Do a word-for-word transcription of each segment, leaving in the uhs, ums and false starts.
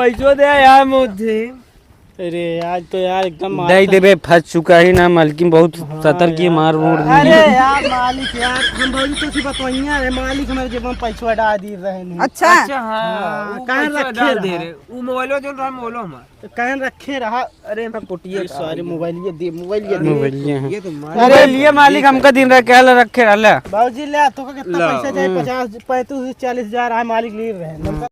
पैसो दे यार मुझे। अरे आज तो यार एकदम दे मारता देबे, फंस चुका ही ना, मालकिन बहुत हाँ सतर्क ही यार। मार मोड़ दी। अरे यार मालिक यार, हम भौजी तो सी बतवइया रे, मालिक हमारे जेब में पैसवा डाल दी रहे नहीं। अच्छा। अच्छा, हाँ, हाँ, वो कहाँ पैसा रखे डाल दे रहा? रे। वो मोबाइलो जो रहा, मोबाइलो हमार। तो कहाँ रखे रहा? अरे, मैं कुटिया ये का सारे मोबाइल ये दे, मोबाइल ये दे। मोबाइल ये है। ये तो मार अरे, मोबाइल ये मालिक हमका दिन रहे, कहला रखे रहला। बाबूजी, ले, तो का कितना ला। पैसा जाए? हम्म। पचास, पैंतीस, चालीस हजार आ, मालिक ले रहे हैं। हम्म।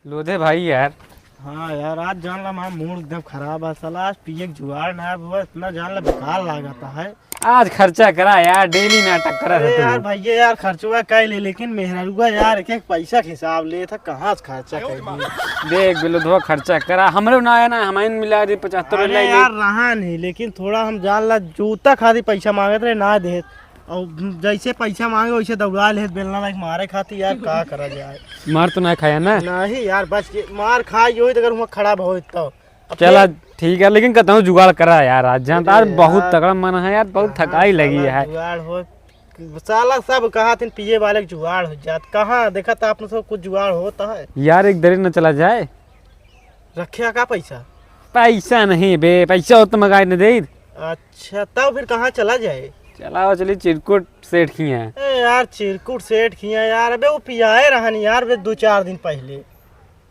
लो दे भाई यार। हाँ यार, आज जान ला, हमारा मूड एकदम खराब है साला। आज पिए के जुगाड़ ना है, वो इतना जान ला बेकार लागत है। आज खर्चा करा यार, डेली नाटक करा अरे था तू। यार भैया यार, खर्चवा कर ले, लेकिन मेहरारुआ यार एक एक पैसा के हिसाब ले था, कहाँ से खर्चा कर ले? देख बिलो धो खर्चा करा, हमरो ना है ना, हमारे मिला दे पचहत्तर अरे ले ले। यार रहा नहीं, लेकिन थोड़ा हम जान ला जूता खातिर पैसा मांगत रहे, ना देत। और जैसे पैसा मांगे वैसे दौड़ा लेत बेलना लाइक मारे खातिर यार, का करा जाए? मार तो ना खाया ना? नहीं यार, बस ये मार खाई होई तो अगर हुआ खड़ा भवित तो। अब चला फिर ठीक है, लेकिन कहता हूँ जुगाड़ करा यार, आज जान अरे यार बहुत यार। तगड़ा मन है यार, बहुत कहाँ थकाई लगी साला है। जुगाड़ हो, साला सब कहा थिन पिए वाले के जुगाड़ हो जात, कहाँ देखा था आपने सब कुछ जुगाड़ होता है? यार एक दरे न चला जाए। रखे का पैसा? पैसा नहीं बे, पैसा हो तो मंगाए न दे। अच्छा, तब फिर कहाँ चला जाए? चलाओ चली चिरकुट सेठ खिया। ए यार, चिरकुट सेठ खिया यार, अबे वो पियाए रहन यार, बे दो चार दिन पहले।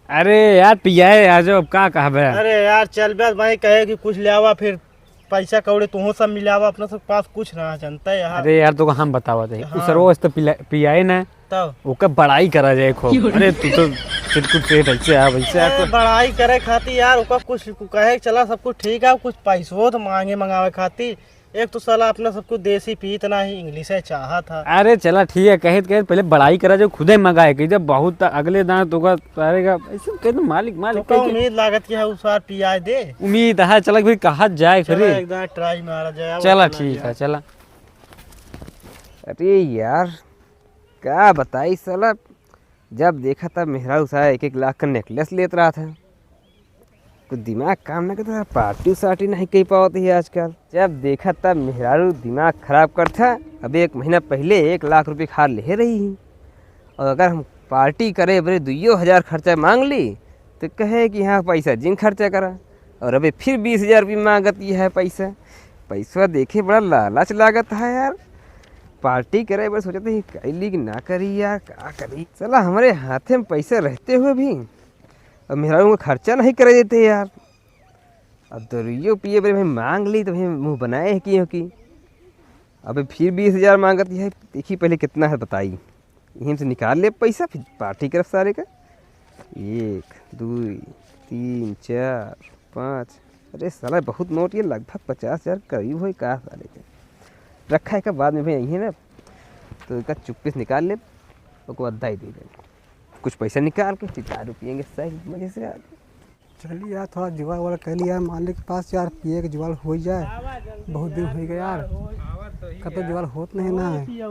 अरे यार, पियाए आ जाओ, अब का कहबे? अरे यार, चल बे भाई, कहे कि कुछ ले आवा, फिर पैसा कौड़ी तुहो सब मिलावा, अपना सब पास कुछ ना जानता है यार। अरे यार, तो हम बतावा दे, हाँ। उसरवा से तो पिला-, पियाए ना, तब? ओकर बड़ाई करा जाए खूब। अरे तू तो चिरकुट सेठ ऐसे आ, वैसे आ ए, तो। बड़ाई करे खातिर यार, ओकर कुछ कहे चला, सब कुछ ठीक है, कुछ पैसो तो मांगे मंगावे खातिर। एक तो साला अपना सब कुछ देसी पीत ना ही, इंग्लिश है चाहा था। अरे चला ठीक है, कहे तो कहे, पहले बड़ाई करा जो खुदे मंगाए, कि जब बहुत अगले दांत होगा, सारे का ऐसे कह दो, "मालिक, मालिक," तो का कह के। उम्मीद लागत कि है, उस बार पियाए दे। उम्मीद है, चला फिर कहा जाए चला फिर। एक दांत ट्राई मारा जाए, अब चला अपना ठीक जाए। है, चला। अरे यार, का बताई साला, जब देखा तब मेहरारू साला एक एक लाख का नेकलेस लेत रहा था। कुछ दिमाग काम ना करता, पार्टी सार्टी नहीं कह पावत ही आजकल। जब देखा तब मेहरारू दिमाग खराब करता। अभी एक महीना पहले एक लाख रुपये खार ले रही ही, और अगर हम पार्टी करे बरे दुइयो हजार खर्चा मांग ली तो कहे कि हाँ पैसा जिन खर्चा करा, और अबे फिर बीस हजार रुपये मांगत ही है पैसा। पैसा देखे बड़ा लालच लागत है यार। पार्टी करे बरे सोचत ही कैली कि ना करी यार, का करी। साला हमारे हाथे में पैसा रहते हुए भी अब मेहरारू को खर्चा नहीं करे देते यार। अब दरुइयो पिए बरे भाई मांग ली तो भाई मुंह बनाए है कि, हो कि। अबे फिर बीस हजार मांगत है, देखी पहले कितना है बताई। यहीं से निकाल ले पैसा, फिर पार्टी करब सारे का। एक, दुई, तीन, चार, पाँच। अरे साला बहुत नोट, ये लगभग पचास हजार करीब होई का साले के। रखा है का बाद में भाई यहीं ना, तो इसका चुप्पी से निकाल ले, ओकर बाद दाई दे दे। कुछ पैसा निकाल के फिर दारू पियेंगे सही मजे से आज। चलिए यार, थोड़ा जुगाड़ वाड़ कर लिया यार, मालिक के पास यार, पिए के जुगाड़ हो ही जाए। बहुत दिन हो गया यार, कब तक जुगाड़ होत नहीं ना है। तो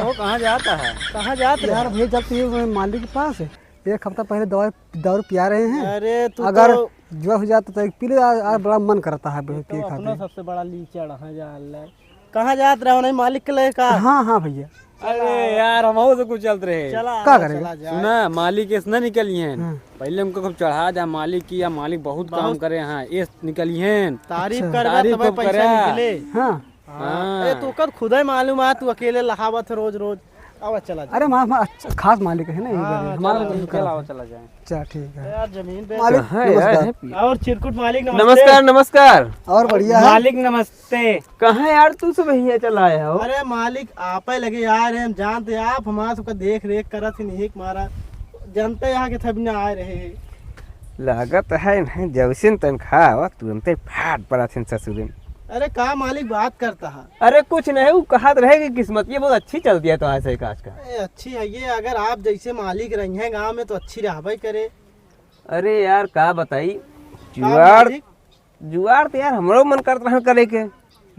वो कहाँ जाता है? कहाँ जात रहे? यार भैया, जब तो ये मालिक के पास है, एक हफ्ता पहले दवाई, दारू पिया रहे हैं। अरे तू अगर तो जुगाड़ हो जाता तो एक पी ले यार, यार बड़ा मन करता है ये तो पिए अपना खाते। सबसे बड़ा लीचड़ है, जान ले। कहाँ जात रहे हो नहीं मालिक के लेका? हाँ, हाँ भैया। अरे यार, हम से कुछ चलत रहे। चला, का चला करेगा? जाए। सुना, मालिक ऐसे ना निकली हैं। हाँ। पहले उनको खूब चढ़ा जा मालिक की, या मालिक बहुत काम बहुत करे हैं, ऐसे निकली हैं। तारीफ अच्छा। कर, तारीफ तबे खूब पैसा करे। निकले। हाँ। हाँ। हाँ। ए, तू कर खुदे मालूम है, तू अकेले लहावत है रोज रोज। अब चला जा। अरे, हमारा, हमारा अच्छा, खास मालिक है ना, ये हाँ, घर है। हाँ, हमारा चला, घर का चला, है। चला जाए। अच्छा, ठीक है। यार, जमीन पे मालिक, कहाँ यार नमस्कार। है? और चिरकुट मालिक, नमस्ते। नमस्कार, नमस्कार। और बढ़िया है? मालिक, नमस्ते। कहाँ यार, तू सब हियाँ चला आया हो? अरे मालिक, आपे लगे आए रहे, हम जानते आप हमारा सबका देख रेख करत ही नहीं, हमारा जानते यहाँ के थबना आए रहे हैं। लागत है नहीं, जैसे तनख्वाह आवा, तुरंते फाट पड़ा थे ससुरे में। अरे का मालिक बात करता है? अरे कुछ नहीं, वो कहत रहे कि किस्मत ये बहुत अच्छी चलती है तो ऐसे ही काज का। ए, अच्छी है ये, अगर आप जैसे मालिक रही हैं गांव में तो अच्छी रहबे करे। अरे यार, का बताई, का जुआर, मालिक? जुआर तो यार हमरो मन करत रहन करे के,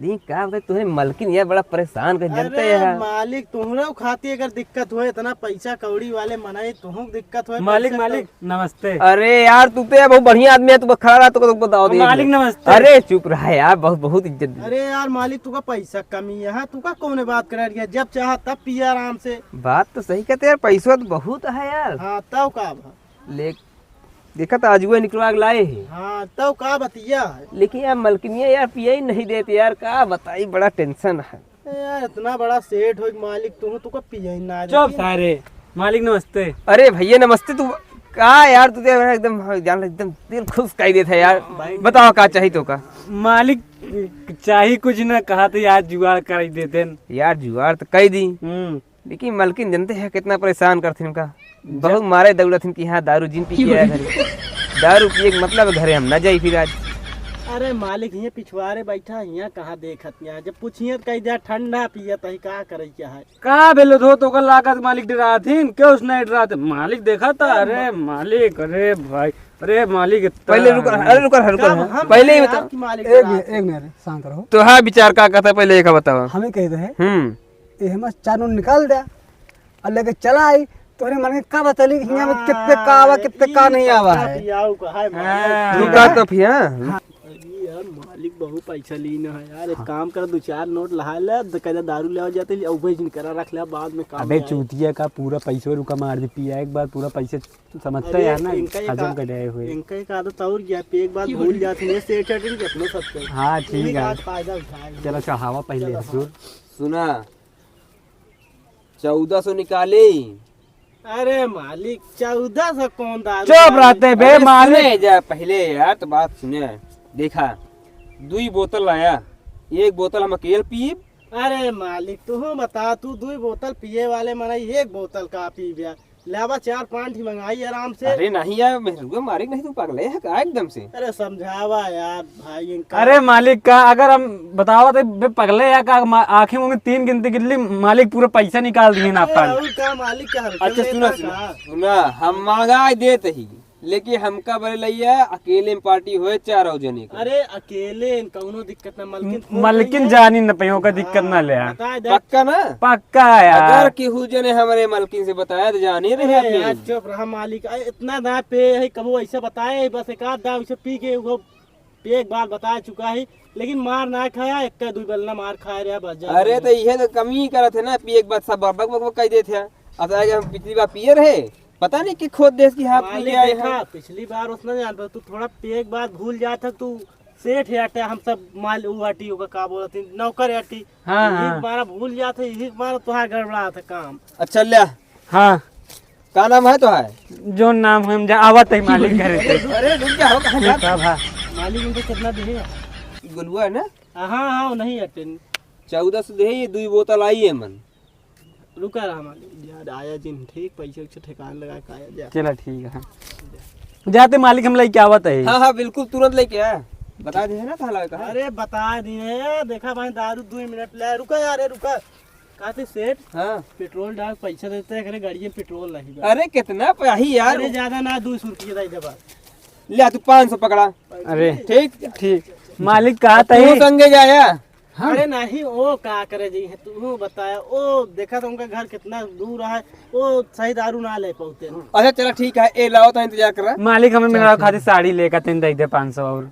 दी का बताई, तुहे मलकिन यार बड़ा परेशान कर जनते अरे यार। मालिक, तुहरे खातिर अगर दिक्कत होए, इतना पैसा कौड़ी वाले मनई, तुहूँ दिक्कत होए, मालिक, पैसा मालिक, कौ- नमस्ते। अरे यार, तू तो यार बहुत बढ़िया आदमी है, तू खड़ा रहा, तो, तो बताओ दे। मालिक, नमस्ते। अरे चुप रहा यार, बहुत, बहुत इज्जत दी। अरे यार मालिक, तुका पैसा कमी है, हाँ, तुका कौन बात करे रिया, जब चाहा तब पिया आराम से। बात तो सही कहते यार, पैसा तो बहुत है यार। हाँ, तब का भा? ले, देखा तो आजुए निकलवा के लाए हैं। हाँ, तब का बतिया है? लेकिन यार मलकिनिया यार पिया ही नहीं देती यार, का बताई, बड़ा tension है। ए यार, इतना बड़ा सेठ हो मालिक, तू, तुका पिया ही ना चुप देती। सारे। मालिक नमस्ते। अरे भैया नमस्ते, तू का यार, तू तो एकदम, जान एकदम दिल खुश कर देता है यार। भाई। बताओ का चाहिए तो का? मालिक, चाही कुछ ना, कहा तो यार जुगाड़ कर देते हैं। यार जुगाड़ तो कर दी। हम्म। लेकिन मलकिन जनते हैं कितना परेशान करथिन का। बहुत मारे दौड़थिन कि हाँ दारू जिन पी के आया घरे। दारू पिए के मतलब घरे हम ना जाई फिर आज। अरे मालिक, हियाँ पिछवारे बैठा, हियाँ कहाँ देखत यहाँ? जब पूछिए तो कह दिया ठंडा पियत ही, का करे क्या है? का भेलो धो तो ओकर लागत मालिक डराथिन, क्यों उसने डराते? मालिक देखा था, अरे मालिक, अरे भाई, अरे मालिक, इतना पहले रुको, अरे रुको, रुको, जब हम पहले ही कहे बता। आपकी मालिक एक डराते मिनट, एक मिनट, शांत रहो। तो हाँ विचार का कहता है, पहले एक बताओ। हमें कहते हैं, हम्म। ये हमारे चार नोट निकाल दे और लेके चला आई, तोरे मन के का बतली कि हियाँ में कितने का आवा, कितने का नहीं आवा है। पियाऊ का है मालिक। हाँ। रुका तो फिर, हाँ। अरे यार, मालिक बहुत पैसा लीन है यार, एक काम कर, दो चार नोट लहा ले, द-, कहले दारू ले जाते, ले, उबे जिन करा रख ले, बाद में काम अबे में आए। चूतिया का पूरा पैसा रुका मार दे, पिया एक बार पूरा पैसा तू समझता अरे, है यार ना, इनका एक हजम आ-, कर आए हुए। इनका एक आदत और गया, पे एक बार भूल जाते हैं, सेठ सेठ इनके अपने सब पे। हाँ, ठीक इन्हीं का है। आज फायदा उठाए हैं। चलो, चढ़ावा पहले चलो, हजूर। हाँ। सुना, चौदह सौ निकाले। अरे मालिक, चौदह सौ कौन दारू चुप मालिक? रहते बे अरे मालिक। सुने जा पहले यार, तो बात सुने। देखा, दुई बोतल लाया, एक बोतल हम अकेल पीब। अरे मालिक, तू बता, तू दुई बोतल पिए वाले मनई एक बोतल का पीब्या? लावा चार पांच ही मंगाई आराम से। अरे नहीं यार, मेहरुआ मालिक नहीं, तू पगले है का एकदम से? अरे समझावा यार भाई इनका। अरे मालिक का, अगर हम बतावा तो बे पगले या का, मा-, आँखें में तीन गिनती गिल्ली, मालिक पूरा पैसा निकाल दिए ना अरे अपन। और का मालिक का हल्के अच्छा, में सुना, ना सुना, का? सुना, हम मंगाई देत ही, लेकिन हमका बोले लइया अकेले में पार्टी होए चारों जने के। अरे अकेले इन कौनो दिक्कत ना, मलकिन म-, फोन मलकिन करिए। जानी न पइहो का दिक्कत ना हाँ, ले आ। बता दे। पक्का ना? पक्का यार। अगर केहू जने हमरे मलकिन से बताया तो जाने रहे अरे अपने। यार, चुप रहा मालिक। अरे, इतना ना पे है, कबो ऐसे बताए, बस एक आध दाव इसे पी के वो पे एक बार बता चुका है, लेकिन मार ना खाया, एक का दुई बल्ला मार खाए रहा, बस जा अरे, बस। तो इहे तो कमी करत है ना, पी एक बार सब बक बक बक कह देते हैं। अब आगे हम पिछली बार पिए रहे, पता नहीं कि खोद देश की हाथ में मालिक क्या है। देखा, पिछली बार उसने जान पर तू थोड़ा पे एक बार भूल जात है, तू सेठ है अटे, हम सब माल उ हटी होगा, का बोलत है, नौकर हटी। हाँ, यही हाँ। मारा भूल जात है, यही मारा तोहार गड़बड़ा था काम। अच्छा, ले। हाँ। का नाम है तोहार? जो नाम हम जा-, आवत है मालिक घरे से। अरे, रुक जा, हो, कहाँ जा? का भा? मालिक इनको कितना दे? गोलुआ है ना? हाँ, हाँ, वो नहीं अटेन। चौदह सौ दे, ये दुई बोतल आई है मन। रुका रहा मालिक, यार, आया जिन, ठीक, पैसे वैसे ठिकाने लगा के आया जा। चला, ठीक है। जाते मालिक हम लेके आवत है। हाँ, हाँ, बिल्कुल, तुरंत लेके आ। बता दे है ना, कहाँ लगा, कहाँ? अरे, बता दिए हैं, देखा भाई, दारू दो मिनट ले, रुका यार, ए, रुका। कहते सेठ, हाँ। पेट्रोल डाल, पैसा देते हैं, करे गाड़ी में पेट्रोल नहीं बा। अरे, कितना पाही यार? अरे, ज्यादा ना, दो सौ रुपये दे दे बस। ले, तू पाँच सौ पकड़ा। अरे। ठीक? ठीक। मालिक कहा अब तू तही। संगे जाया। हाँ। अरे नहीं, ओ का करे जी है, तू बताया। ओ देखा तो उनका घर कितना दूर है, ओ सही दारू ना ले पाते हैं। अच्छा चला ठीक है, ए लाओ तो इंतजार कर रहा। मालिक हमें चल, मेरा ठीक खातिर है। साड़ी लेकर तीन दे दे पाँच सौ और।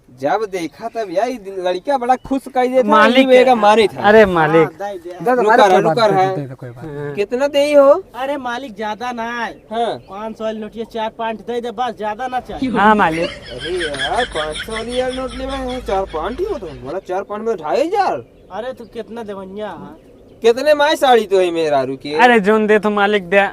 जब देखा तब यार, ई लड़का बड़ा खुश कर देता है, मालिक, ई मेरा मारे था। अरे मालिक। हाँ, दे दे। दे दे, रुका मालिक, रहा, कोई बात रुका नहीं, रहा। दे दे, कोई बात नहीं। हाँ। कितना दे हो? अरे मालिक ज्यादा ना है। हाँ। पाँच सौ वाली नोटिया चार पाँच दे दे बस, ज्यादा ना चाहिए। हाँ मालिक। अरे यार, पाँच सौ वाली यार नोट लेवे हैं, चार पाँच ही हो तो, बोला चार पाँच में ढाई हजार। अरे तू कितना देवनिया है? कितने माय साड़ी तो है मेहरारू के? अरे जोन दे तो मालिक दे।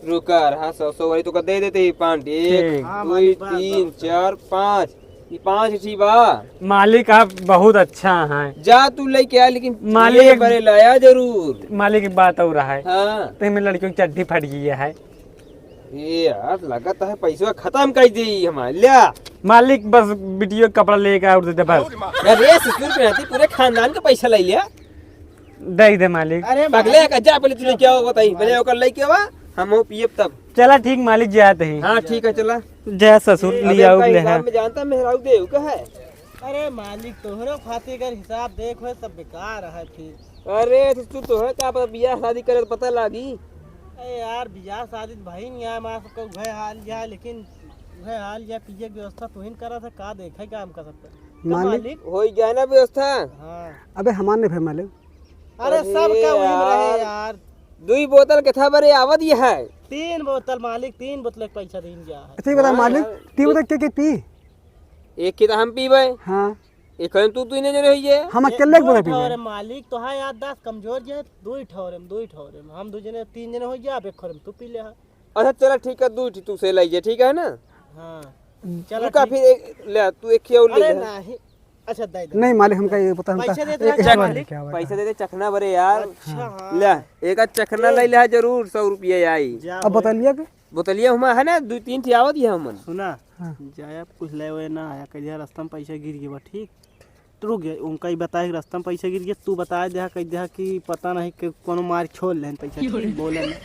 रुका रहा, सौ सौ वाली तो का दे देते ही पाँच, एक, ठीक। हाँ, दो, मालिक, बस, तीन, बस। चार, पाँच, ये पाँच ही बा। मालिक आप बहुत अच्छा हैं। जा तू लेके आ, लेकिन मालिक ये एक बरे लाया जरूर। मालिक एक बात और है। हाँ। तो में लड़कियों की चड्ढी फट गई है। ए यार, लगत है पैसवा खतम कर दी हमार। ल्या। मालिक, बस बिटियो के कपड़ा लेके और दे दे, बस। अरे, ससुर के नाती पूरे खानदान का पैसा ले लिया। दे दे, मालिक। अरे, पगले मालिक। का, जा पहले तू लेके आओ, बताई। पहले ओकर लेके आवा, हम हो पियब तब। चला, ठीक, मालिक, जात ही। हाँ, ठीक है, चला। जय ससुर, अबे, लियाऊ का ले हिसाब है। में जानता, मेहराऊ देव का है। अरे मालिक, तोहरो खातिर अगर हिसाब देख होए, सब बेकार है फिर। अरे तो तू, तोहरे का पता, बियाह शादी करे तो पता लागी। अरे यार, बियाह शादी तो भाई नहीं है, हमारा सबका वह हाल या, लेकिन वह हाल या, पिए की व्यवस्था तू ही करा था, का देखे का हमका सबका। का मालिक? मालिक? होई गया ना व्यवस्था? हाँ। अबे हमार नहीं भाई मालिक। अरे अरे सब का वही में रहे यार। यार। दुई बोतल के था बरे आवत ये है। तीन बोतल मालिक, तीन बोतल के पैसा दीन गया है। अच्छा, ये बता हाँ मालिक, यार। तीन बोतल के, के पी? एक की तो हम पीबे। हाँ। एक हम तू, तू ही नहीं जने होइए। हम अकेले एक बोतल पीबे। ठौरे मालिक, तो हाँ यार, दस कमजोर जे, दो ही ठौरे में, दो ही ठौरे में। हम दो जने, तीन जने हो गया, अब एक ठौरे में तू पी ले हा। अच्छा, चला ठीक है, दो ही तू से लाई जे, ठीक है ना? हाँ। चला रुका ठीक। फिर एक, ले, तू एक खिया और ले अरे ले। नहीं। अच्छा, दे दे। नहीं मालिक, हमका ये पता, हमका पैसे दे दे, एक, एक क्या बार मालिक? क्या बात पैसे है? दे दे, चखना बरे यार। अच्छा, हाँ। ले, एक आध चखना ले। ले ले जरूर, सौ रुपया आई। जा अब भाई। बोतलिया के? बोतलिया हुमा है ना, दो तीन ठे आवत ही हमन। सुना, हाँ। जाया कुछ ले वे ना आया, कह दिया रास्ता में पैसा गिर गया, ठीक? तो रुक गया, उनका ही बताए कि रास्ता में पैसा गिर गया, तू बताए दे, कह दे कि पता नहीं कि कोनो मार छोड़ लेन पैसा, ठीक? बोले ना,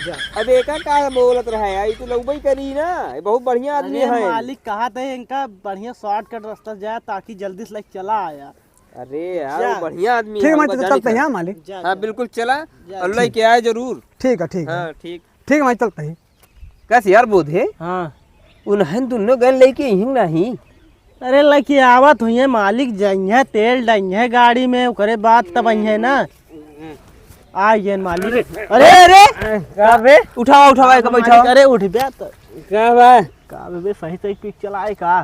जा। अब एका का बोलत रहा है, ई तो लउबई करी ना, ये बहुत बढ़िया आदमी अरे है। मालिक, कहा थे इनका बढ़िया shortcut रास्ता जाए, ताकि जल्दी से लेके चला आया। अरे यार, जा। वो बढ़िया आदमी ठीक है, है, मैं उनका तो जाने चलते का। हैं, हाँ, मालिक। जा, हाँ, जा। बिल्कुल चला, जा, और ठीक। लेके आए जरूर। ठीक है, ठीक है। हाँ, ठीक। ठीक है, मैं चलते हैं। कस यार बोधे? हाँ। उन्हन दुनो गन लेके अइहीं नहीं। अरे लेके आवत हुइहैं, मालिक जइहैं, तेल डइहैं गाड़ी में, ओकरे बाद तब अइहैं ना। आ गए मालिक। अरे, अरे। का बे? उठावा, उठावा, एका मालिक, बैठावा। अरे उठ बे तो। का बा? का बे, बे, सही सही पिक चलाए का?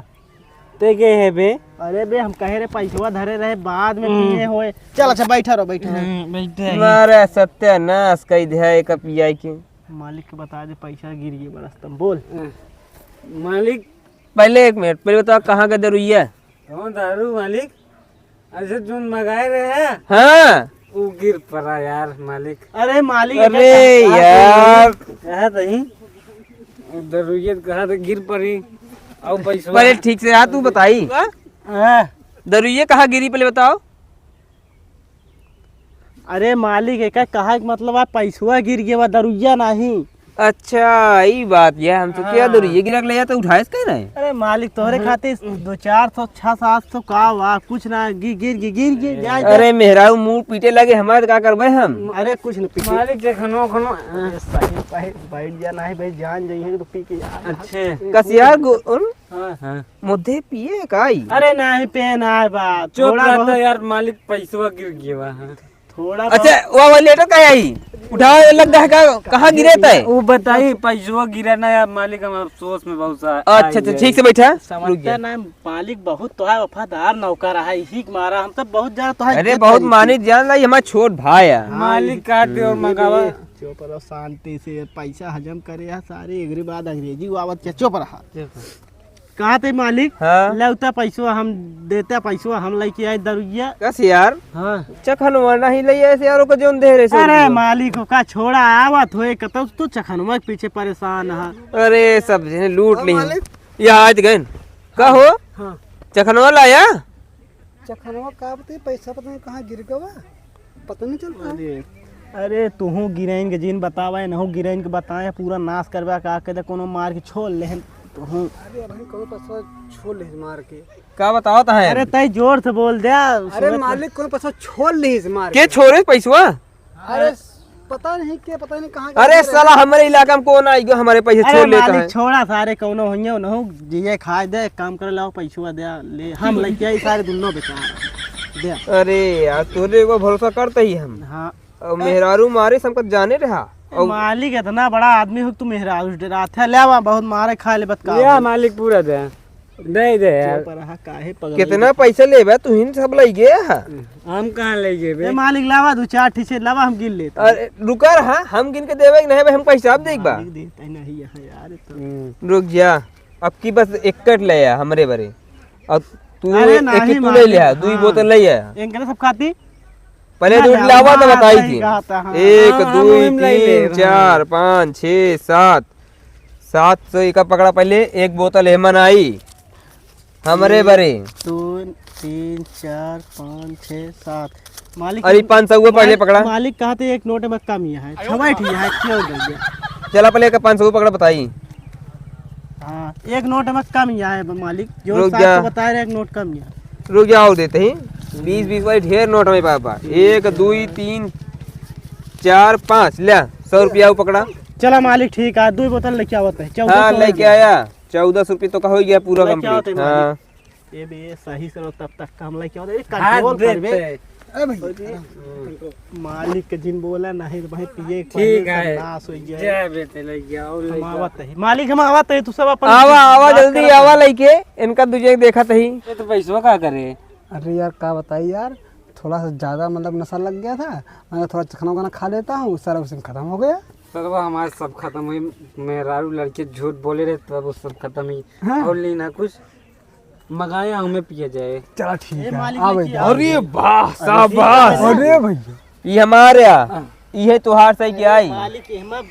ते के है बे? अरे बे, हम कहे रहे पैसवा धरे रहे, बाद में हम्म। पिए होए। चल अच्छा, बैठा रहो, बैठा रहो। हम्म, बैठे हैं। मारे सत्यानाश कई दिया एक पियाई के। मालिक के बता दे, पैसा गिर गए बरस तम, बोल। हाँ। मालिक। पहले एक मिनट, पहले बताओ कहाँ का दरुइया? कौन दारू मालिक? अच्छा, जोन मंगाए रहे हैं? हाँ। वो गिर पड़ा यार मालिक। अरे मालिक, अरे यार। कहा तही? दरुइया कहा तो गिर पड़ी। और पैसा पहले ठीक से आ, तू बताई। हाँ। दरुइया कहाँ गिरी पहले बताओ। अरे मालिक, एका कहा के मतलब आ, पैसवा गिर गया, दरुइया नहीं। अच्छा, ई बात ये, हम सोचे हाँ। दरुइया गिरा के ले जाते, उठाए से कह रहे हैं। अरे मालिक, तोहरे हाँ। खातिर दो चार सौ, छह सात सौ का वा, कुछ ना, गि-, गिर, गि-, गिर, गिर, जाए, जाए। अरे मेहरारू मुंह पीटे लगे, हमारे तो का करबे हम? अरे कुछ न पीटे। मालिक, देखनो, खनो। अरे सही, सही, बैठ जा, नहीं भाई, जान जाइए तो पी के यार। अच्छे। कसियार गो-, उन? हाँ। हाँ। मुद्दे पिए का ई? अरे नहीं, पे ना बा। चुप थोड़ा रहता बहुत। यार, मालिक, पैसवा गिर गया बा, हाँ। थोड़ा अच्छा, बहुत। वो, वो लेटर का आई? उठाओ, ये लग रहा है का? कहाँ गिरे तय? वो बताई, पैसवा गिरा ना यार, मालिक, हम अफसोस में बहुत सा अच्छा, अच्छा, ठीक से बैठा। समझता रुक जा। ना, मालिक बहुत तो है वफादार नौकर है, इही के मारा हम सब बहुत ज्यादा तो है अरे, इज्जत बहुत करी थी। मानित जान लाई, हमारा छोट भाई है। हाँ, मालिक, काटे और हम्म। मंगावा। चुप रहो, शांति से पैसा हजम करे यार, सारे एकरे बाद अंग्रेजी आवत क्या, चुप रहा। चुप। कहा थे मालिक, हाँ। लौता पैसवा हम देते, पैसवा हम लेके आए दरुइया। कस यार? हाँ। चखनवा नहीं ले ऐसे यार, ओकर जोन दे रहे से अरे रुपया। मालिक, ओका छोड़ा, आवत होए कतौ, तू चखनवा के पीछे परेशान है। अरे सब जने लूट हाँ, ली। मालिक। या आज गए। का हो? हाँ। चखनवा लाया? चखनवा का बते, पैसा पता नहीं कहाँ गिर गवा, पता नहीं चलता है। अरे, अरे, तुहू गिरैन के जिन बतावे, नहू गिरैन के बताए, पूरा नाश करवा का, कहते कोनो मार के छोड़ लेहन तुहू। अरे, अभी कोनो पैसा छोड़ ले मार के। का बतावत है? अरे, तई जोर से बोल दे, अरे, सुनत मालिक, कोनो पैसा छोड़ ले मार के के। छोड़े पैसवा? अरे, पता नहीं के, पता नहीं कहाँ के अरे, साला, हमरे इलाका में कौन आई गयो, हमारे पैसे अरे, छोड़ लेता मालिक, है। छोड़ा सारे, कौनो होइए, उनहु जिए खाए दे, एक काम करे, लाओ, पैसवा दे, ले, हम लेके आई, सारे दुनो बेकार है। दे। अरे यार, तोरे ऊपर भरोसा करते ही हम। हाँ। और मेहरारू मारे से हमको जाने रहा। और मालिक, इतना बड़ा आदमी हो, तू मेहरारू से डरात है, ले आवा, बहुत मारे खाए ले बतका। ले आ, मालिक, पूरा दे। दे दे यार। चुप रहा, काहे पगल कितना है? पैसा लेबे, तू ही सब लई गया है। हम कहाँ लई गए बे? ए मालिक, लावा दो चार ठे से लावा, हम गिन लेते हैं। अरे रुका रहा, हम गिन के देवे कि नहीं भाई, हमका हिसाब दे एक बार। मालिक देते नहीं है यार, तो। हम्म। रुक जा, अब की बस एक कट ले आ हमरे बरे। अब तू अरे एक नहीं तू ले मालिक, ले आ, दो ही हाँ। बोतल ले आ। इनके सब खाती? पहले ना, तू ना, लावा तो हाँ, बताई सही थी। कहा था, हाँ। एक, हाँ, दो, हम, हम ले ले, तीन, हाँ। चार, पाँच, छः, सात। सात सौ एका पकड़ा पहले, एक बोतल एमन आई। हमरे एक, बरे। दो, तीन, चार, पाँच, छः, सात। मालिक अरे, हम, पाँच सौ हुआ पहले मालिक, पकड़ा। मालिक कहा थे एक नोट में कम ही है, छवाई ठीक है, क्यों दे दिया? चला पहले एका पाँच सौ पकड़ा बताई। हाँ, एक नोट में कम ही है मालिक, जो रुक सात सौ जा। बता रहे, एक नोट कम ही है। रुक जाओ, देते ही। बीस, बीस वाली ढेर नोट में बाबा। एक, दुई, तीन, चार, पाँच, ले, सौ रुपया वो पकड़ा। चला मालिक, ठीक है, दुई बोतल लेके आवत है, चौदह सौ हाँ, हो लेके गया। आया। चौदह सौ रुपये तो का हो गया पूरा लेके complete। आवत है मालिक। हाँ। ये भी ये सही से रहो, तब तक का हम लेके आवत है। ये हाथ control कर बे। देते। अरे भैया, मालिक के जिन बोला नहीं तो भाई पिए के ठीक पहले है। सब नाश हो जाए। जय बेटे लग गया और हम आवत है। मालिक हम आवत है, तू सब अपन आवा, आवा, बात जल्दी करत आवा है। लइके, इनका दूजे देखत ही। ये तो पैसवा का करे? अरे यार, का बताई यार, थोड़ा सा ज्यादा मतलब नशा लग गया था। मैं थोड़ा चखना वखना खा लेता हूँ, सारा उसी में खत्म हो गया। सरवा हमारे सब खत्म हुई, मेहरारू लड़के झूठ बोले रहे तब वो सब खत्म हुई। हाँ। और लेना कुछ मंगाया हमें पिया जाए। चला ठीक ए, है, मालिक आवे लेके जा। आओ। अरे वाह, शाबाश। अरे भैया। ये हमारे यहाँ, हाँ। ये तोहार सही क्या आई? मालिक, एमा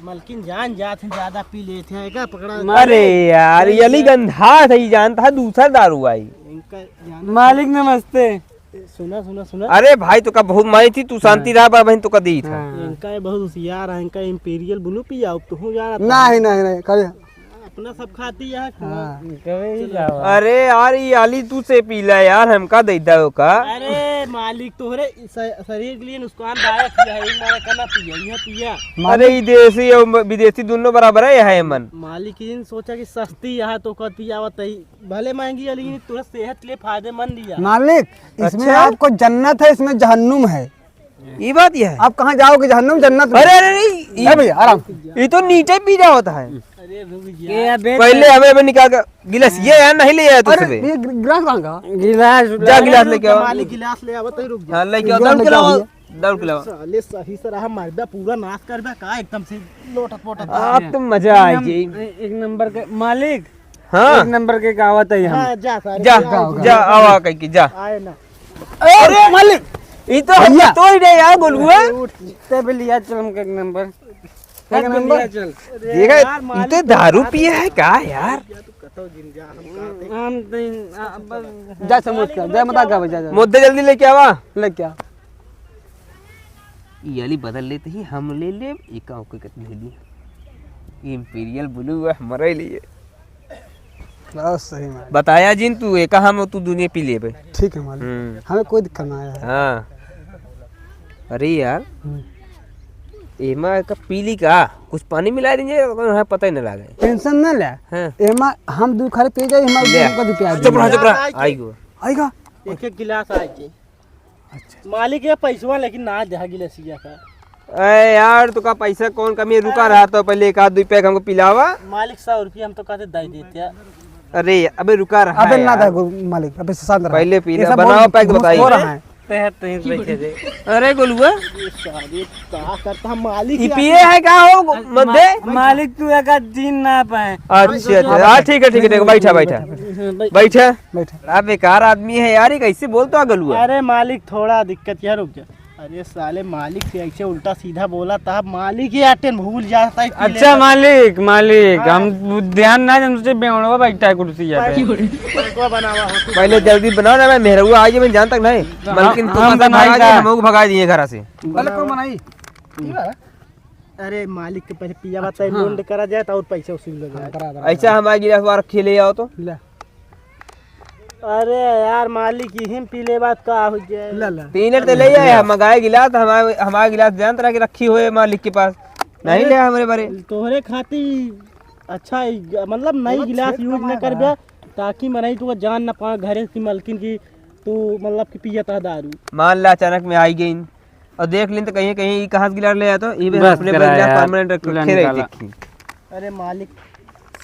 मलकिन जान जात हैं, ज्यादा पी लेते हैं, का पकड़ा? अरे यार, ये अली गंधा था, ये जानता है, दूसरा दारू आई। इनका जान मालिक नमस्ते। सुना, सुना, सुना। अरे भाई, तो का बहुत माई थी, तू शांति हाँ। रहा, बड़ा बहन, तो का दी था। हाँ। इनका ये बहुत होशियार है, इनका Imperial Blue पिया, अब तू जाना था। नहीं, नहीं, नहीं, कभी। अपना सब खाती है। हाँ। कभी ही जावा। अरे यार, ये आली तू से पीला यार, हमका दे दो का। अरे मालिक, तोहरे स-, शरीर के लिए नुकसानदायक है, ये मारा करना पिया, ये पिया। अरे, ये देसी और विदेशी दोनों बराबर है, यह है मन। मालिक इन सोचा कि सस्ती है तो कर पियावत है, भले महंगी है, लेकिन तोहरे सेहत के लिए फायदेमंद ही है। मालिक, इसमें अच्छा? आपको जन्नत है, इसमें जहन्नुम है। ई बात ये है। आप कहाँ जाओगे, जहन्नुम, जन्नत में? अरे, अरे, नहीं, ई ए भैया, आराम। ई तो नीचे पी जावत है। अरे, रुक जा। ये अबे पहले हमें, हमें निकाल के गिलास, ये यार नहीं ले आया तू अरे, सुबह। ये गिलास कहाँ का? गिलास जा, गिलास लेके आओ। मालिक, गिलास ले आवत है, रुक जा। हाँ, लेके आओ, गिलास दौड़ के लेके लाओ, आओ। दौड़ के लाओ। साले सही से रहा, मर्दा पूरा नाश कर दे का एकदम से लोटत पोटत। आप तो मजा आ एक नम-, जाए। एक नंबर के मालिक। हाँ। एक नंबर के कहावत है हम। हाँ, जा सारे, जा, जा, जा, जा, जा। आवा कह के, जा। आए ना। अरे मालिक, ई तो हम भैया। तो ही रहे यार, गोलुआ। अरे उठ। ते भी लिया चल हमके एक नंबर। एक नंबर। लिया चल। देखा, यार, ई मालिक तो दारू पिए है का यार? या तो कतो जिन जा, हम कहते हैं। हम तो इन-, आ, बस। जा समोस का, जा मत आ, जा, जा। मुद्दे जल्दी लेके आवा। लेके आ। ई वाली बदल लेते ही हम ले लेब, एका ओके के ले ली। Imperial Blue है हमारे लिए। बहुत सही मालिक। बताया जिन तू, एका हम तू दुनिया पी लेबे। ठीक है मालिक। हम्म। हमें कोई दिक्कत ना आया है। हाँ। अरे यार, हम्म। एमा का पी ली का? कुछ पानी मिला दीजिए, तो हमें पता ही ना लगे। Tension ना ले। हाँ। एमा हम दू खाली पी जाए, हमारे ले। दू का दू प्याज चुप रहा, दे। चुप रहा। आई गो। आएगा? एक एक गिलास आई के। अच्छा। मालिक ये पैसवा लेकिन ना दे गिलसिया का। अरे यार, तो का पैसा कौन कमी है? रुका रहा तो पहले एक आध दो पैक हमको पिलावा। मालिक सौ रुपया हम तो कहते दे देते हैं। अरे अबे रुका रहा अबे ना यार। दे गो-, मालिक, अबे शांत रहा। पहले पी ये ला, सब बनाओ बहुत पैक घूस बताइए। खो रहा है। तहत तहत बैठे थे। अरे गोलुआ। ये सारे का करता मालिक ई यार। पिए है का हो मत दे? मालिक तू एक आध दिन ना पाए। अच्छा, अच्छा, हाँ, ठीक है, ठीक है, ठीक है, बैठा, बैठा। बैठा। बैठा। बड़ा बेकार आदमी है यार, ये कैसे बोलता है गलुआ? अरे मालिक, थोड़ा दिक्कत यार, रुक जा। अरे साले मालिक से ऐसे उल्टा सीधा बोला था, मालिक ही आटे भूल जाता है, पी अच्छा लेता। मालिक, मालिक, हाँ। हम ध्यान ना दें, तुझे बेवड़वा बैठा है कुर्सी पे। पैकवा बनावा हो तू। पहले जल्दी बनाओ ना, मैं मेहरुआ आ गई, मैं जान तक नहीं। हाँ, बल्कि तुम हम तो भगा बनाई दिए, था। हम लोग भगा दिए घर से। पहले कौन बनाई? अरे मालिक के पहले पिया बात है, हाँ। लोन करा जाए तो और पैसा वसूल लग जाए। हाँ, बराबर, ऐसा बराबर। हमारे गिलास वार खेले आओ तो। ले। अरे यार मालिक, यही में पी ले बात का हो जाए। ले, ले। तीन तो ले आए, हम मंगाए गिलास, हमारे, हमारे गिलास जानत रहा कि रखी हुए मालिक के पास। नहीं अरे, ले हमारे बारे। तोहरे खातिर अच्छा ही, मतलब नई वो गिलास छेद use कमाए न कर बा। बे, ताकि मनई तो जान न पाए घरे की मलकिन की तू मतलब कि पियत है दारू। मान ला अचानक में आई गई। और देख लें तो कहीं, कहीं ई कहाँ से गिलास ले आया तो, ई बे बस अपने करा गिलास यार, permanent रख, पूरा रखे रही निकाला। देखी। अरे मालिक,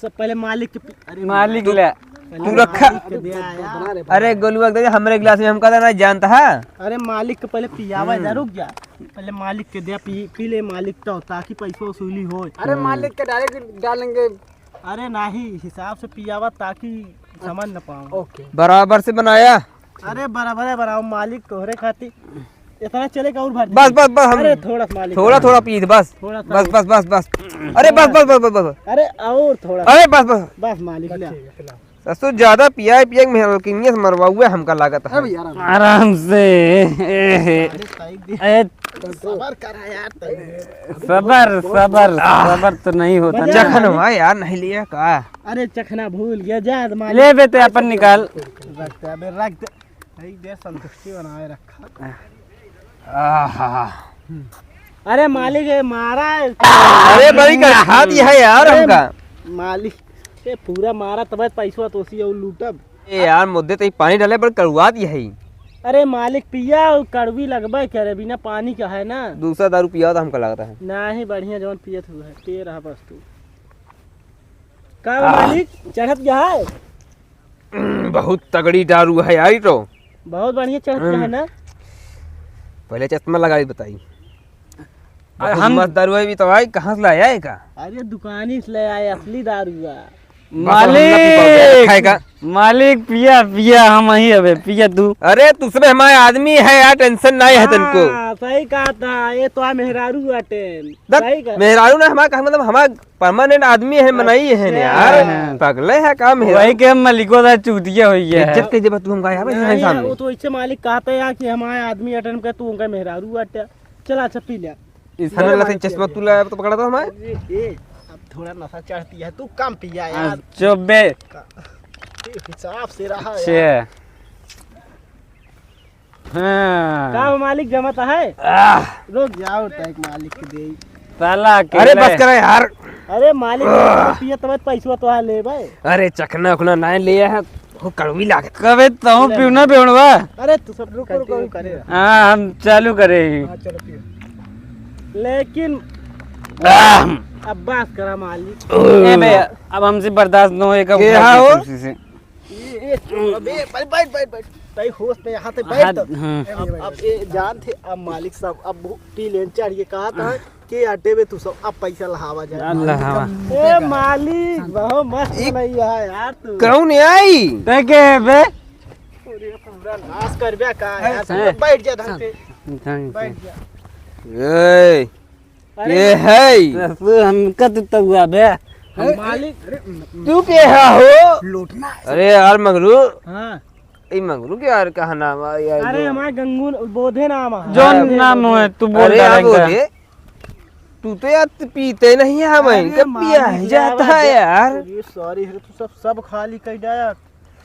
सब पहले मालिक के पी-, अरे मालिक तू, ले। पहले तू रखा। मालिक के दे आया। अरे गोलुआ के दे, हमरे गिलास में हमका देना जानता है? अरे मालिक के पहले पियावा हम्म। जा, रुक जा। पहले मालिक के दे, पी, पी ले मालिक तो, ताकि पैसा वसूली हो। अरे हम्म। मालिक के direct डालेंगे। अरे नहीं, हिसाब से पियावा ताकि समझ न पाऊँ। OK। बराबर से बनाया। अरे बराबर है, बनाओ मालिक, तोहरे खातिर इतना चले का और भर बस, दे। बस, बस, हम अरे थोड़ा सा मालिक, थोड़ा, थोड़ा पी, बस। थोड़ा सा बस, और। बस, बस, बस। अरे बस, बस, बस, बस, बस। अरे और थोड़ा सा। अरे बस, बस। बस मालिक, बस ले। ठीक है, खिलाओ। दसो ज्यादा पिया पिया के मेहलकिनिया से मरवाउए हमका लागत है। अरे यार, आराम से। ए, ए, ए, सबर करा यार, तनी। सबर, सबर, सबर तो नहीं होता ना। चखनवा यार नहीं लिया का? अरे चखना भूल गया, जा मालिक। ले बेटे, अपन निकाल। रख दे, अबे रख दे। एक देर संतुष्टि बनाए रखा। आहा। अरे मालिक, ये मारा है। अरे बड़ी का खात है यार अरे हमका। मालिक, ये पूरा मारा, तब पैसवा तोसी और लूटब। ए यार, मोदे तो ई पानी डाले, बड़ कड़ुआत है। अरे मालिक, पिया, वो कड़वी लगबे करे, बिना पानी का है ना। दूसरा दारू पिया तो हमका लगता है। नहीं, बढ़िया जौन पियत हुआ है, पिए रहा बस तू। का आह। मालिक, चढ़त गया है? बहुत तगड़ी दारू है यार, ई तो। बहुत बढ़िया चढ़त गया है हम्म। ना? पहले चश्मा लगा के बताई। अरे बहुत हम मस्त दारू है भी तो भाई, कहाँ से लाया है का? अरे दुकानी से ले आए, असली दारू है। बस, हम ना पी पावे, मालिक! खाएगा। मालिक, पिया, पिया, हम ही हवे, पिया तू। अरे, तू सबे हमारे आदमी है यार, tension नहीं है तनको। हाँ, सही कहा था, ये तो आ मेहरारू बाटे। दत, सही कहा। मेहरारू ना हमारे, कहने मतलब हमारे permanent आदमी है, मनई है अच्छा। यार। हाँ। पगले है का मेहरारू? वही के हम मलिको दा चूतिया होई है। इज्जत कैसे बा तू हमका यार, भाई, नहीं, सामने। वो तो इससे मालिक कहते हैं कि हमारे आदमी अटन के तू उनका मेहरारू बाटे। चला, अच्छा, पी ले। इस खाना खाना लते मालिक चश्मा के तू लाया तो पकड़ा था हमारे। ए, ए, अब थोड़ा नशा चढ़ती है, तू कम पिया यार। हाँ, चुप बे। का-, ए, हिसाब से रहा छे। यार। हाँ। का हो मालिक, जमत है? आह। रुक जाओ, तैक मालिक के दे। साला अरे अकेले। बस करा यार। अरे मालिक, आह। पिए तब पैसवा तो आ लेबे। अरे चखना उखना नहीं ले है। हो कड़वी लागत। कबे तहूँ पीऊ ना बेवड़वा? अरे तू सब रुको, रुको, रुको। करे। हाँ, हम चालू करे ही। हाँ, चलो पियो। लेकिन आह। अब बस करा मालिक। ए बे, अब हमसे बर्दाश्त न होए, कब के उठा हा के हो? कुर्सी से। ए, ए, अबे, बैठ, बैठ, बैठ, बैठ। तई होश में यहाँ ते हाँ, बैठ तो। हाँ। अब, अब ये जान थे, अब मालिक साहब, अब वो पी लेन चढ़ के कहा था, के अड्डे में तू सब अब पैसा लहावा जाए। अल्लाह हवा। ए मालिक, बहुत मस्त एक बनैया है यार तू। कौन आई? तै के है बे? पूरे पूरा नाश कर बे का यार, हैं? बैठ जा ढंग से। ढंग से। बैठ जा। ए, अरे के है? तू हमका तू तउआ बे। हम मालिक। तू के है हो? लूटना है। अरे यार मंगरू। हाँ। ई मंगरू के यार का नाम है यार, अरे जो हमारा गंगू बोधे नाम है। जौन हाँ। नाम होए, तू बोल अरे यार डालेंगे। बोधे, तू तो यार पीते नहीं है, हम अरे इनका पिया मालिक है जाता यार, है यार। अरे सॉरी, अरे तू सब, सब खाली कर जाया।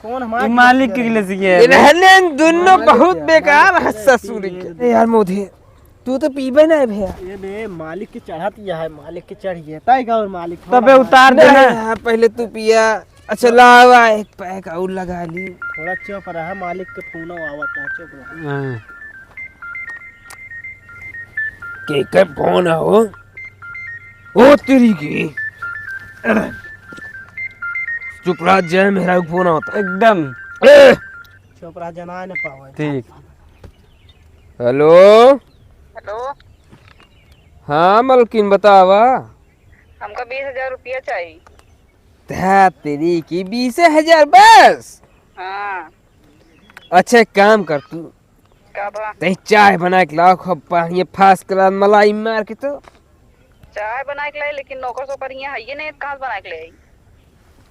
कौन हमारा ई मालिक के गिलास है? गिलास ये है। इन्हें दोनों मालिक बहुत है, बेकार मालिक है, ससुरी के। पी ले। ए यार मोधे, तू तो पीबे ना भैया। ये बे, मालिक के चढ़त यह है, मालिक के चढ़िए। ताई का और मालिक तबे थोड़ा उतार दे ना। नहीं यार, पहले तू पिया। अच्छा, लावा, एक पैक और लगा ली। थोड़ा चुप रहा, मालिक के फोन आवत है, चुप रहा। हाँ। के कर फोन हो? ओ तेरी की। चुप रहा, जय मेहरा फोन आवत है। एकदम। ए! चुप रहा, जना न पावे। ठीक। हेलो। हेलो। हाँ मलकिन, बतावा। हमका बीस हजार रुपया चाहिए। धा तेरी की, बीस हजार बस? हाँ। अच्छा, एक काम कर तू। का बा? तई चाय बना के लाओ, खूब बढ़िया first class मलाई मार के तो। चाय बना के लाई, लेकिन नौकर सोकर हियाँ हइये नहीं, कहाँ से बना के ले आई?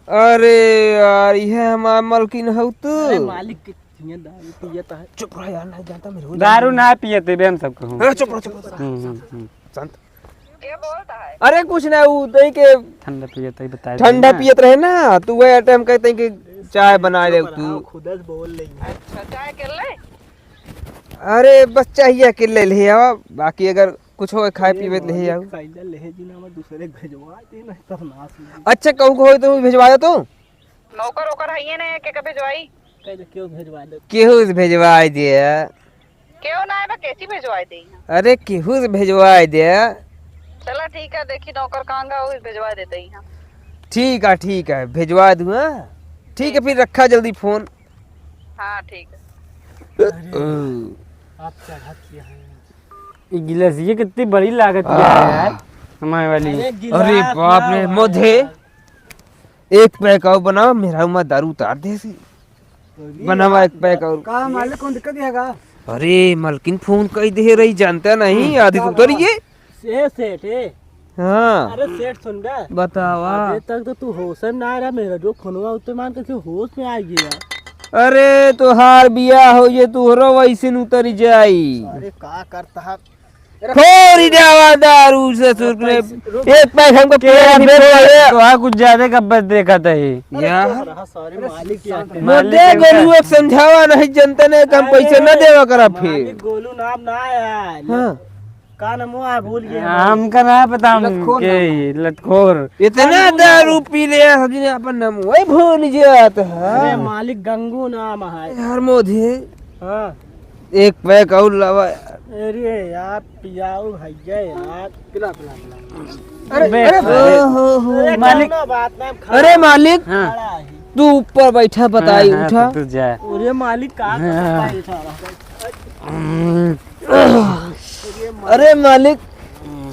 अरे यार, इहे हमार मलकिन हऊ तू। अरे मालिक के हियाँ दारू पियत है। चुप रह यार, नहीं जानता मेरे को दारू जानता। ना पियत है बे, हम सब कहूँ। अरे चुप रह, चुप रह। हम्म, हम्म, हम्म। शांत। के बोलता है? अरे कुछ ना, ऊ तई के ठंडा पियत है, बताए ठंडा दे ना। पियत रहे ना, तो वही time कहते हैं कि चाय बना ले तू। खुद से बोल लेंगे। अच्छा, चाय के ले? अरे बस चाहिए कि ले ले आओ, बाकी अगर कुछ हो खाए ये पीबे ले मालिक आओ। खैला ले जी ना, मैं दूसरे के भेजवा दे, नहीं तब नाश हो जाए। अच्छा, कहूँ को हो तो भेजवा दो तू। नौकर ओकर हइये नहीं है, के का भेजवाई? कह दे, क्यों भेजवा दे? केहू से भेजवा दे। क्यों ना है, मैं कैसी भेजवा दे यहाँ? अरे केहू से भेजवा दे। चला ठीक है, देखी नौकर कहाँ गा, वही भेजवा देते हैं। ठीक है, ठीक है, भेजवा दूँ, हाँ? ठीक है, फिर रखा जल्दी फोन। हाँ, ठीक है। अरे, ओ। आप चढ़ा किया है। ये गिलास, ये कितनी बड़ी लागत है आह। यार, हमारे वाली। अरे, गिलास अरे बाप रे, ना मोधे। यार। एक पैक और बनावा, मेहरारू मार दारू उतार दे सी। अरे, बनावा एक पैक और। का मालिक, कौन दिक्कत है का? अरे, मलकिन फोन कई दे रही, जानता नहीं, हम्म। आधी का उतर बात? ये। से सेठ, ए, हाँ। अरे सेठ, सुन बे। बतावा। अबे तक तो तू होश में ना रहा, मेरा जो फोनवा उत्ते मान के होश में आ गया। अरे तोहार बियाह हो ये, तोहरो वैसे न उतर जाई। अरे का करता है? अरे फोरी जावा दारू ससुर के। पैसे, रुक। एक पैक हमको के पूरा अभी भी बोल रहे। तो आ कुछ ज्यादा का बस देखा था ये। अरे यार। तो रहा, सॉरी, मालिक के आटे। मालिक मुद्दे के गोलू एक समझावा नहीं, जनता ने कम अरे, पैसे न देवा करा फिर। मालिक गोलू नाम ना आया। हाँ। का नाम हुआ है, भूल गए। हमका ना पता हम लतखोर के नाम है। ही, लतखोर। इतना दारू पी ले यार, सचिन अपन नाम वही भूल जात है। अरे मालिक गंगू नाम है। यार मोदी। हाँ। एक पैक और लावा यार। अरे यार पियाऊ भैया यार। पिला, पिला, पिला। अरे, बे, अरे, अरे, ओहो, हो, अरे, मालिक। कौनो बात ना, हम खड़ा अरे मालिक, हाँ। खड़ा ही। तू ऊपर बैठा, बताई, हाँ, हाँ, उठा। तू, तू जा। अरे मालिक का हाँ। करता है सारा? हम्म। अरे मालिक,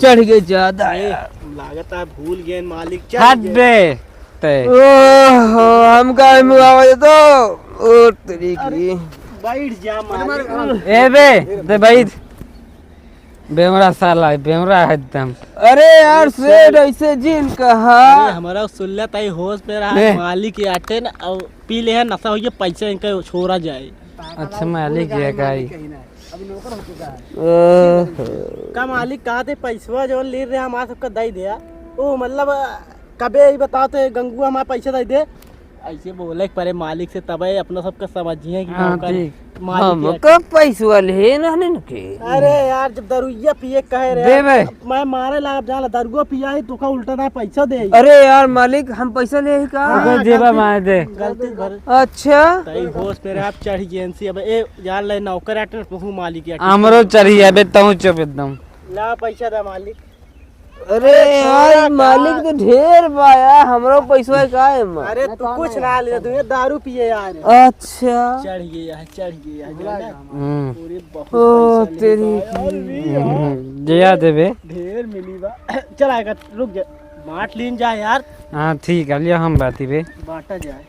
चढ़ गए ज्यादा ए, यार। लागत है भूल गए मालिक, चढ़ हाथ गए। बे, ते। ओहो, हम काहे मुआवा देतो? ओ तेरी अरे, की। बैठ जा मालिक। ए बे, ते बैठ। बेवड़ा साला है, बेवड़ा है एकदम। अरे यार, सेठ, ऐसे जिन कहा। अरे, हमारा सुल्ला ताई होश में रहा, ए। मालिक के आटे न, और पी ले है, नशा हो गया, पैसा इनका छोड़ा जाए। अच्छा, मालिक ये का ही। ओहो। का मालिक कहा थे, पैसवा जौन ले रहे हमारा सबका दे दिया। ओ, मतलब, कबे ही बताओ थे, गंगू हमारा पैसा दे दे। ऐसे बोले के परे मालिक से, तबे अपना सबका समझिए कि हाँ, नौकर ठीक। मालिक के हमका पैसवा ले ना, नहीं के। अरे यार, जब दरुइया पिए कहे रे, देबे। मैं मारे ला, अब जाला दरुआ पिया ही, तोका उल्टा ना पैसा दे। अरे यार मालिक, हम पैसा ले ही का? हाँ, ओकर जेबा गलती, मार दे। गलती भर। अच्छा। तई होश पे रहे, आप चढ़ गए एनसी। अब ए, जान ले, नौकर आटे, तू मालिक आटे। हमरो चढ़ी है बे, तहूँ चुप एकदम। ला पैसा दे मालिक। अरे अरे यार, छोरा मालिक का? तो ढेर बा यार, हमरो पैसवा का है, माँ? अरे तू कुछ ना ले, तू ये दारू पिए यार। अच्छा। चढ़ गया है, चढ़ गया है, जाना? हम्म। पूरे बहुत ओ, पैसा मिली तेरी बा यार, की। अरे यार। हम्म, जया देबे। ढेर मिली बा। चल आएगा, रुक जा। बांट लीन जा यार। हाँ, ठीक है, लिया हम बाती बे। बांटा जाए।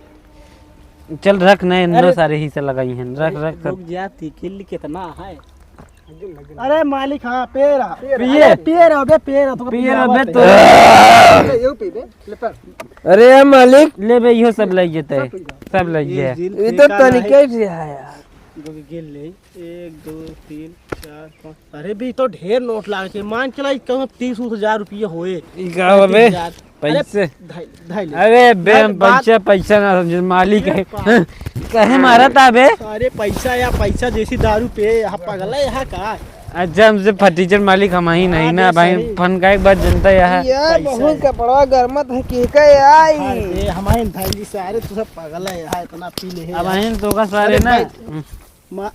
चल रख, नहीं, इन्नो अरे। सारे ही से लगाई हैं, रख, अरे, रख, रख। रुक जा, तिकिल कितना है? अरे मालिक, हाँ, पिए रहा। पिए। अरे, पिए रहा बे, पिए रहा, तो पिए रहा बे, तो। अरे, यू पी बे, ले पर। अरे यार मालिक। ले बे, इहो सब लग जेतै। सब पी जा। सब लग ये जाए। जिल ये तो फेंका तनिके रहे। से है यार। रुक, गिन ले। एक, दो, तीन, चार, पाँच। अरे बे, तो ढेर नोट लागे छे। मान के चला, ई कम से कम तीस उस हजार रुपये होए। ई का बा बे? तीस हजार। अरे, पैसे? धाई, धाई ले। अरे बे, अरे हम बात पैसा, पैसा ना समझे, मालिक अरे है। पा- कहे मारा था बे? अरे पैसा या पैसा जैसी दारू पे, यहाँ पगला है यहाँ का? अच्छा, हमसे फटीचर मालिक हम ही नहीं अरे ना भाई, सही। फन का एक बात जनता यहाँ। यार, पैसा बहुत है। कपड़ा गरमत है, के का आई? अरे हमारे धाई जी से, अरे तू सब पगला है यहाँ, इतना पी ले है अब यार। आइन तो का सारे अरे ना। भाई, मा-,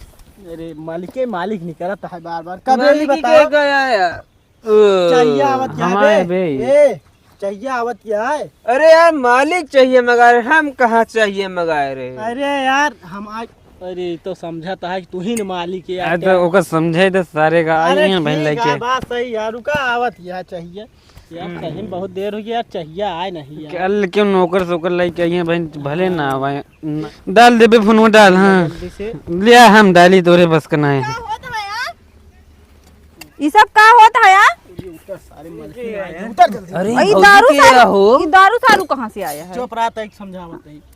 अरे मालिक के मालिक नहीं करत है बार बार। कबे मालिक नहीं की बताओ? के गया यार? ओ, चाहिए आवत क्या हमारे बे? बे। ए, चाहिए आवत क्या है? अरे यार, मालिक चाहिए मगर हम कहाँ चाहिए मगर रे? अरे यार, हम आज, अरे, तो समझा तो है कि तू ही न मालिक है यार, अरे, तो क्या? ओकर समझे तो सारे का, आई अरे, हैं भाई ठीक लेके। है, बात सही यार, रुका, आवत क्या चाहिए? यार, हम्म। सही में बहुत देर हो गया यार, चाहिए आए नहीं यार। कल क्यों नौकर सोकर लेके आई हैं भाई, भले ना आवे। न-, डाल देबे फोन में, डाल, हाँ। जल्दी से। लिया, हम डाली, तोरे बस का ना है। का होत है यार? ई सब का होत है यार? ये उतर सारे मलकिन आए हैं। उतर जल्दी। अरे, ई भौजी दारू के सारू, या हो? ई दारू सारू कहाँ से आया है? चुप रहा, तो एक समझावत है।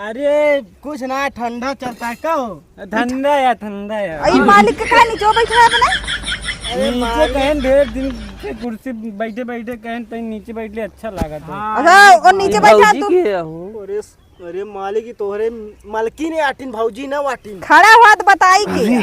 अरे, कुछ ना, ठंडा चलता है, का हो? ठंडा या, ठंडा या। ई मालिक के काहे नीचे बैठा है अपने? अरे, नीचे मालिक। कहें ढेर दिन से कुर्सी बैठे बैठे कहें, तई नीचे बैठ ले, अच्छा लागत है। हाँ। अच्छा, और नीचे बैठा भौजी तू। के या हो? अरे, अरे, मालिक, ई तोहरे मलकिन आटिन, भौजी ना आटिन। खड़ा हुआ तो बताई के।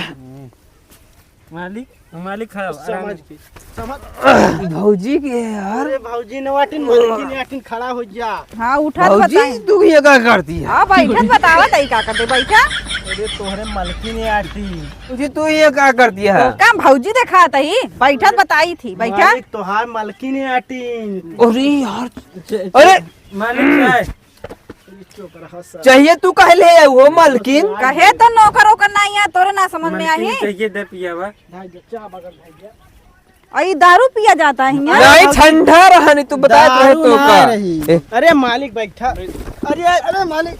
मालिक, मालिक खड़ा हो, आराम समझ से। के, समझ। भौजी के यार। अरे भौजी न वाटिन, मालकिन वाटिन खड़ा हो जा। हाँ, उठा तो भौजी, बताई। तू ये का करती है? हाँ, बैठत बतावा तई का करते, बैठा। अरे तोहरे मलकिन आटी। तुझे तू ये का करती है? तो का भौजी देखा तई, बैठत बताई थी, बैठा। मालिक तोहार मलकिन आटी। अरे यार। च-, च-, अरे। मालिक साहब। चुप रहा सर। चाहिए तू कहे ले आऊ हो मालकिन? कहे तो नौकर ओकर नहीं है, तोरे ना समझ में मालकिन आई। चाहिए दे पियावा। भाई जा, चाह बगल भाई जा। अई दारू पिया जाता है यहाँ? नहीं, ठंडा रहा, नहीं तू बता रहे दारू तो ना का। रही। ए। अरे मालिक बैठा। अरे, अरे मालिक।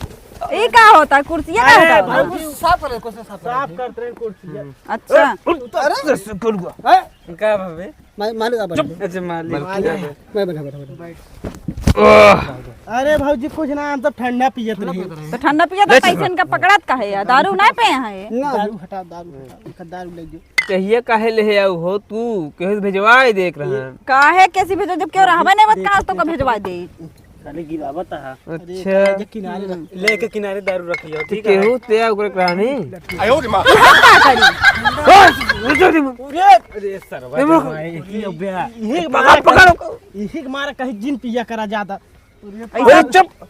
ये का होता है? कुर्सिया का अरे होता है? भाई, साफ कर, कुर्सी साफ कर। साफ करते रहे कुर्सिया। अच्छा। अरे, अरे, शुक्र हुआ। हैं? का भावे? मैं, मालिक आप बैठ। अच्छा, मालिक। मालिक। मैं बैठा, बैठा, बैठा। ओह। अरे भौजी, कुछ ना, हम तो ठंडा पियत रही। तो ठंडा पियत, तो कैसे इनका पकड़त काहे है? दारू ना पे है? ना। दारू हटा, दारू हटा, इनका दारू ले जो। चाहिए काहे ले आऊ हो तू? केहू से भेजवाए देख रहा है। काहे, कैसे भेजो, जब केहू रहबे नहीं बत, कहाँ से तोका भेजवाए दे? खाली गिरावत है। अच्छा। अरे, किनारे रख, लेके किनारे दारू रख लियो, तो ठीक है? केहू ते ओकरे कहानी। आयो रे माँ। का करी? अरे, अरे, सरवा ए, रुक। जमाई, की हो गया? यही पकड़, मारा पकड़। कहीं, यही मारा कहीं जिन पिया करा ज्यादा। ऐसा अरे, चुप।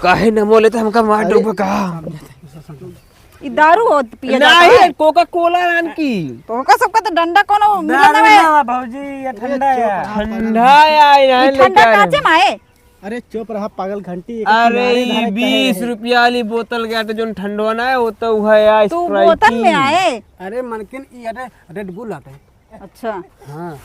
काहे न बोले तो हमका मार अरे। डूबे का? ई दारू हो पिया जाता नहीं, है? कोका कोला रान की। तो ओका सबका तो डंडा कोनो मिलत दारू हवे। ना, भौजी, ये ठंडा है। ठंडा है, आई ई रहन ठंडा लेके आ काचे रहे। माए? अरे चुप रहा पागल घंटी, एक अरे, किनारे ई धरे कहे बीस रहे। रुपया वाली बोतल के आटे, जोन ठंडवा ना है, वो तो वह है, तू Sprite बोतल की। में आए? अरे मनकिन, ई अटे Red Bull आटे। अच्छा। हाँ।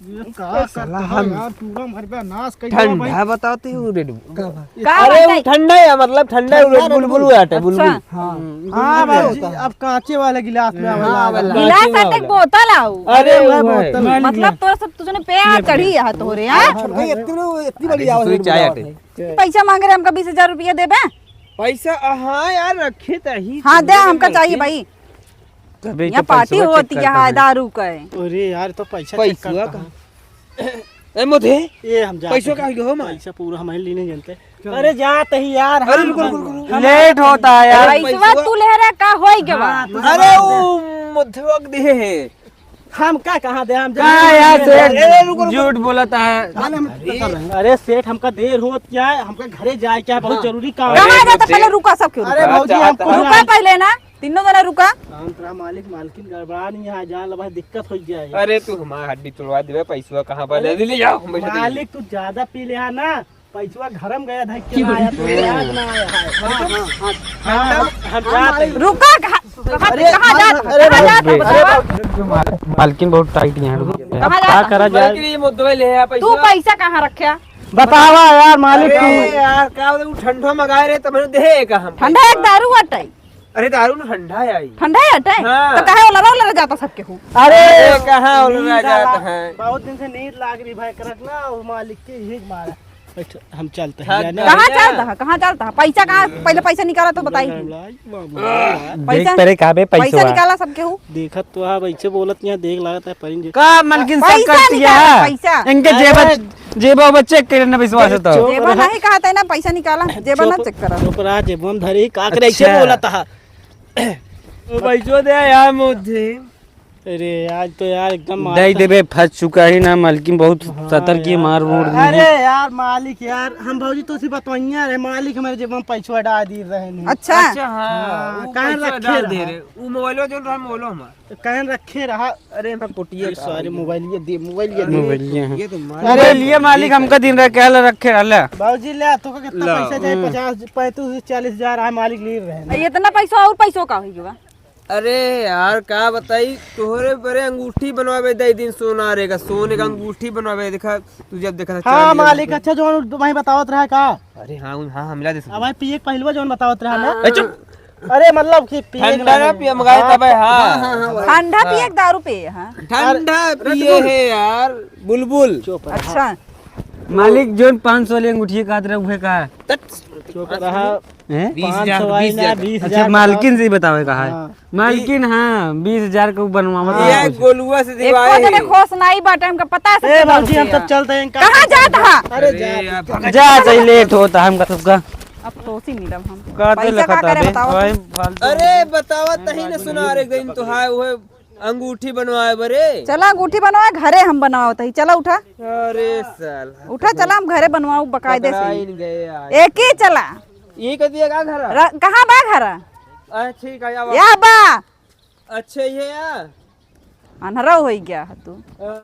ये का ए, साला करता है हम यार, पूरा मर गया, नाश कर दिया भाई। ठंडा बताते हो Red Bull। का बात? का अरे, बात वो है? ठंडा है, मतलब ठंडा है, ठंडा Red Bull, Red Bull। बुलबुल आटे, अच्छा। बुलबुल। हाँ। हम्म, हाँ, बुलबुल भाई होता जी, है। अब कांचे वाले गिलास में हाँ, आवे वाला। गिलास कांचे आटे वाला। बोतल आओ। अरे, अरे, वो वो है। बोतल। मतलब, तोरा सब तुझने पे आ चढ़ी है तोरे, हाँ? हाँ, भाई, इतनी, इतनी बड़ी आवाज दूसरी चाय आटे। पैसा मांग रहे, हमका बीस हजार रुपया देबे? पैसा, हाँ यार, रखे त ही हाँ, दे, हमका चाहिए भाई। तबे यहाँ तो party होती है दारू का है। अरे यार, तो पैसा check पैसवा करता का? हूँ। ए मोधे, ये हम जाते पैसवा हैं। का हो मार? पैसा पूरा हम ही लेने जानते। अरे जात ही यार, अरे हम रुको, रुको, रुको, रुको। Late होता है यार। अरे पैसवा पैसवा। तू ले रहा का होई के बा? हाँ, तू अरे वो मोधवा के दे है। हम का कहाँ दे, हम का जाने यार नहीं सेठ, दे। अरे रुको, रुको। झूठ बोलता है। अरे हम कर रहे हैं। अरे सेठ, हमका देर होत क्या है, हमका घरे जाए क्या है, बहुत हाँ। जरूरी काम है। कहाँ जाता, पहले रुका सब क्यों? अरे भौजी, हम रुका पहले ना। तीनों जना रुका। शांत रहा मालिक, मालकिन गड़बड़ा नहीं है, जान ला भाई दिक्कत हो जाए। अरे तू हमार हड्डी तोड़वा देबे, पैसवा कहाँ पर ले, ले जाओ, हम पैसा दे मालिक, तू ज्यादा पी ले है ना, पैसवा घर में गया धक के ना आया, तू याद ना आया है। हाँ, हाँ, हाँ। हाँ, हम जाते हैं। रुका, कहाँ, कहाँ, अरे, कहाँ जात, अरे, कहाँ जात है, अरे, बतावा? मालकिन बहुत tight यहाँ रुक गया। कहाँ जात का है? करा जाए? मालकिन ये मुद्दे ले है, तू पैसा। पैसा कहाँ रख्या? बतावा यार मालिक, अरे तू। यार, का बोले, वो ठंडा मंगाए रहे, तो मैंने दे का हम ठंडा एक पैसा। दारू अटाई। अरे दारू ना ठंडा है आई। ठंडा है अटे? हाँ। तो काहे ओलरा ओलरा जाता सबके हूँ? अरे अरे कहाँ ओलरा नींद जाता आला। है? बहुत दिन से नींद लाग रही भाई, करत ना, वो मालिक के यही मारा। बैठ, हम चलते हैं, थक जाने। गए कहाँ ना। चलता है? कहाँ चलता है? पैसा कहाँ? पहले पैसा निकाला तो बताई। पैसा, देख तेरे कहाँ पे पैसा पैसा हुआ? निकाला सबके हूँ। देखत तो आप ऐसे बोलत यहाँ, देख लागत है परिंदे। का मलकिन सब पैसा करती निकाला, है? पैसा। इनके जेब अरे। जेबा में check करे ना विश्वास है तो। चुप जेबा रहा। नहीं कहा था ना, पैसा निकाला, जेबा ना चुप, check करा। चुप रहा, जेबा में धरी, का करे, अच्छा। ऐसे बोला था। ओ भाई, जो दे यार मुझे। अरे, आज तो यार एकदम मार दे खा- देबे, फंस चुका ही ना, मालकिन बहुत हाँ सतर्क ही यार। मार मोड़ दी। अरे यार, मालिक यार, हम भौजी तो सी बतवैया रे, मालिक हमारे जेबा में पैसा डाल दी रहे नहीं। अच्छा। अच्छा, हाँ, हाँ, वो कहाँ पैसा रखे डाल दे रहा? रहे? वो मोबाइलो जो रहा, मोबाइलो हमार। तो कहाँ रखे रहा? अरे, हम कुटिया ये का सारे मोबाइल ये दे, मोबाइल ये दे। मोबाइल ये है। ये तो मार मोबाइल ये मालिक हमका दिन रह के आला रखे रहला। बाबूजी, ले, तो का कितना ला। पैसा जाए? हम्म। पचास, पैंतीस, चालीस हजार आए, मालिक ले रहे हैं। इतना पैसा और पैसों का होई बा? अरे यार, का बताई, तोहरे बरे अंगूठी बनवावे दे दिन सोना रे का, सोने का अंगूठी बनवावे, देखा, तू जब देखा था, हाँ, चांदी मालिक, अंगूठी। अच्छा, जो तुम्हें बतावत रहा का? अरे हाँ, उन-, हाँ, हाँ, मिला दे सब। अब भाई, पिए के पहलुआ जौन बतावत रहा ना। हाँ। ए, चुप। अरे, मतलब कि पिए ठंडा ना पिए, मंगाए हाँ, तबे, हाँ। हाँ, हाँ, हाँ, भाई। ठंडा हाँ। पिए के दारू पिए, हाँ। ठंडा अरे, पिए है यार, बुलबुल। चुप रहा। अच्छा। मालिक, जोन पाँच सौ वाली अंगूठी कहत रहे, उहे का? तट। चुप रहा। हैं? बीस हजार, पाँच सौ वाली बीस हजार। ना, बीस हजार अच्छा, बताओ। मालकिन से ही बतावे का है। हाँ। मालकिन, हाँ, बीस हजार को बनवावत ये है कुछ। गोलुआ से एको दिवाए जने है। होश नहीं बाटे, हमका पता है ए, सबके भौजी, हम बारे सब में। चलते हैं, कहाँ जात हा? अरे, अरे, जा, आप जा, सही लेट होता है हमका सबका। अब तो उसी मिलब हम। का तो पैसा का लखत करे है? बताओ? भाई, फालतू। अरे, बतावा तही न सुना रे, गइन तो है, वो अंगूठी बनवाए बरे। चला, अंगूठी बनवाए, घरे हम बनवाओ तही। चला, उठा। अरे, साला। उठा, चला, हम घरे बनवाओ, बकायदे से। पकड़ाइन गए आज। एक ही चला। ये कह दिया का घर? र-, कहाँ बा घर? अच्छा, ठीक है, या बा। अच्छा, ये या? अन्हरा होई गया है तू। अ,